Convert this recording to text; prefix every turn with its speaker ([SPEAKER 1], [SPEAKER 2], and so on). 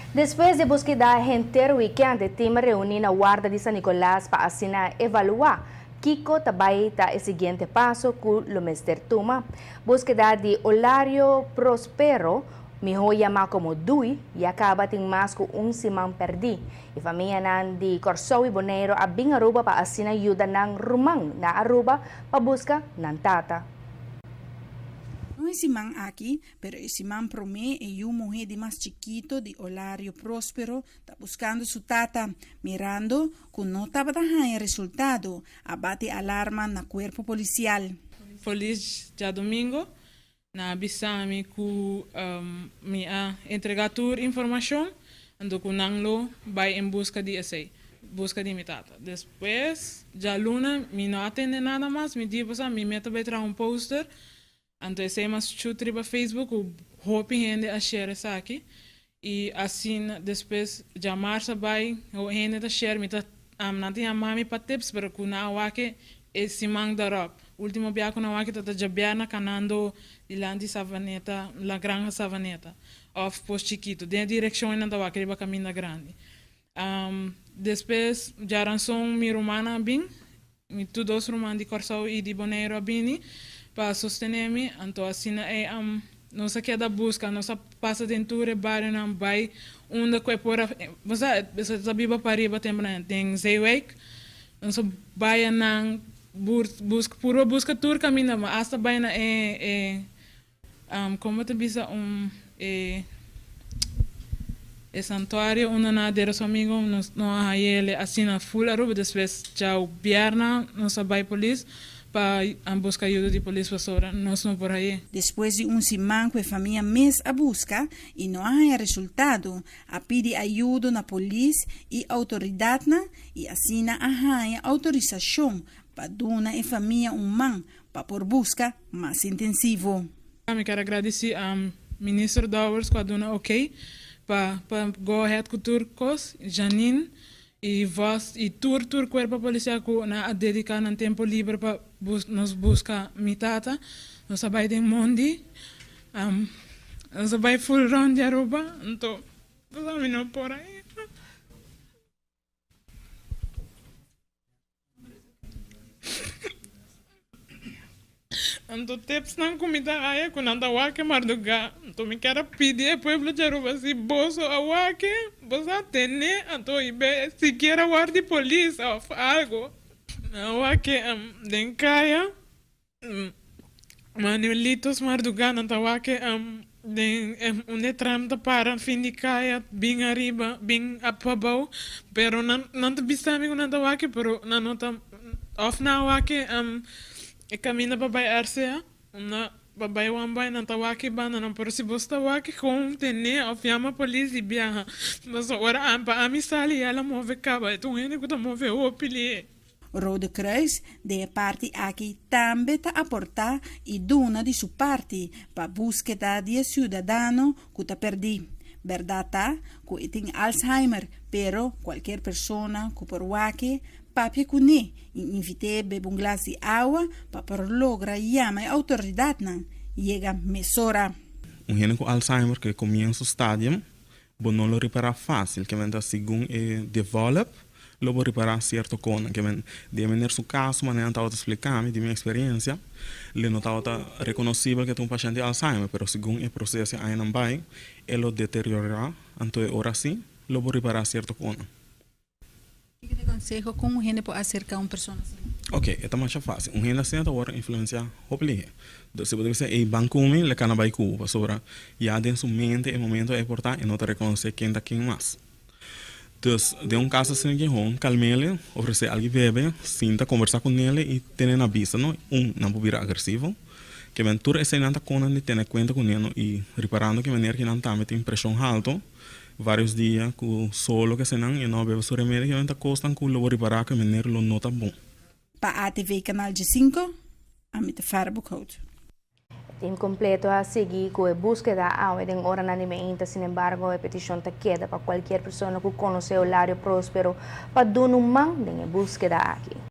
[SPEAKER 1] Despues di buskeda henter weekend e team a reuni na warda di San Nicolas pa asina evalua kico ta bay ta e siguiente paso cu lo mester tuma. Buskeda di Olario Prospero, miho yama como Dui, ya caba tin mas cu un siman perdi. E famianan di Corsou y Boneiro a bin Aruba pa asina yuda nan ruman na Aruba pa busca nan tata.
[SPEAKER 2] No e siman aki, pero e siman promé e yu muhé di mas chikito di Olario Próspero ta buskando su tata, mirando ku no tabata haña resultado, a bati alarma na kuerpo polisial.
[SPEAKER 3] Polis djadumingo nan a bisa mi ku mi a entregá tur informashon, anto ku nan lo bai en buska di esei, buska di mi tata. Despues djaluna mi no a tende nada mas, mi di bo sa mi meta bai traha un poster. Anto esei mas chut riba Facebook ku hopi hende a share esaki i asina despues djamars a bai hende ta share mi ta nan ta yama mi pa tips pero ku nan a wak e siman darop ultimo bia ku nan wak ta ta djabièrnè kanando dilanti Savaneta La Granja Savaneta of Pos Chikito den e direkshon ei nan ta wak riba kaminda grandi despues djaranson mi rumannan a bin Mi tur dos ruman di Kòrsou i di Boneiru a bini pa sostené mi, anto asina ei nos a keda buska, nos a pasa den tur e barionan bai unda ku e por a, bo sa, esei ta biba pariba tempunan den Zeewijk, nos a bai anan buska, purba buska tur kaminda, asta bai na e e Como ta bisa un e e santuario unda nan a dera su amigo nos no a hayele asina full Aruba despues djau bierna nos a bay polis pa a busca ayuda di polis pasobra nos no por haye.
[SPEAKER 2] Despues di un siman cu e famia mes a busca y no a haya resultado, a pidi ayudo na polis y autoridadnan y asina a haya autorisacion pa duna e famia un man pa por buska mas intensivo.
[SPEAKER 3] Mi kier a gradisi Minister Dowers ku a duna ok pa pa go ahead ku tur kos, Janine y Vos y tur tur cuerpo policial ku nan a dedica nan tempo liber pa nos buska mi tata. Nos a bai den mondi, nos a bai full round di Aruba, anto mi no por a. Anto tipsnan ku mi ta haya ku nan ta wak e mardugá. Anto mi kier a pidi e pueblo di Aruba si boso a wak e, boso a tene, anto i be sikiera wòrdu di polis òf algo. Nan a wak e den kaya. Manuelitos mardugá nan ta wak den unda e tram ta para fin di kaya bin ariba bin pabou pero nan nan ta bisa mi ku nan ta wak pero nan no ta òf nan a wak e kaminda pa bai RCA unda pa bai Wambai nan ta wak e banda nan pero si bos ta wak kon tene òf yama polis i biaha pasobra ora pa ami sali ya el a move kaba e ta un hende ku ta move hopi lihe.
[SPEAKER 2] Rode Kruis den e parti aki tambe ta aportá i duna di su parti pa búskeda di e siudadano ku ta pèrdí. Bèrdat ta ku e tin Alzheimer, pero kualkier persona ku por wak e, papia kuné i invit'é bebe un glas di awa pa por logra yama e outoridatnan yega mesora.
[SPEAKER 4] Un hende ku Alzheimer ku e komienso stadium Bo no lo ripará fásil, ke men ta segun e develop lo bo ripará sierto konan. Ke men di e meneer su kaso manera nan tabata splika mi di mi eksperensia, le no tabata rekonosibel ke ta un pashènt di Alzheimer, pero segun e proseso e añanan bai e lo deteriorá, anto e ora así lo bo ripará sierto konan.
[SPEAKER 2] Kiko ta e konseho kon un hende por aserká un persona asina?
[SPEAKER 4] Ok, e ta masha fásil. Un hende asina ta wòrdu influensiá hopi lihé. Dus si bo ta bisa, Ey, ban ku mi, le kana bai ku bo, pasobra ya den su mente e momento ei por ta e no ta rekonosé ken ta ken mas. Dus, den un kaso asina ki hon, kalm'é, ofresé algu bebe, sinta kombersá ku nele i tene na bista no, un, nan por bira agresivo, ke men tur eseinan ta konan di tene kuenta ku neno i riparando ki manera ki nan tambe tin preshon halto. Varios dia cu solo ke senan e no a bebe su remedio ke ta cosnan cu lo bo ripara cu e meneer lo no ta bon.
[SPEAKER 2] Pa ATV Canal Djesinco, ami ta Farah Boekhout.
[SPEAKER 1] E team completo a sigui cu e buskeda awe den oranan di meinta, sinembargo e peticion ta keda pa cualkier persona cu conoce Olario Prospero pa duna un man den e buskeda aki.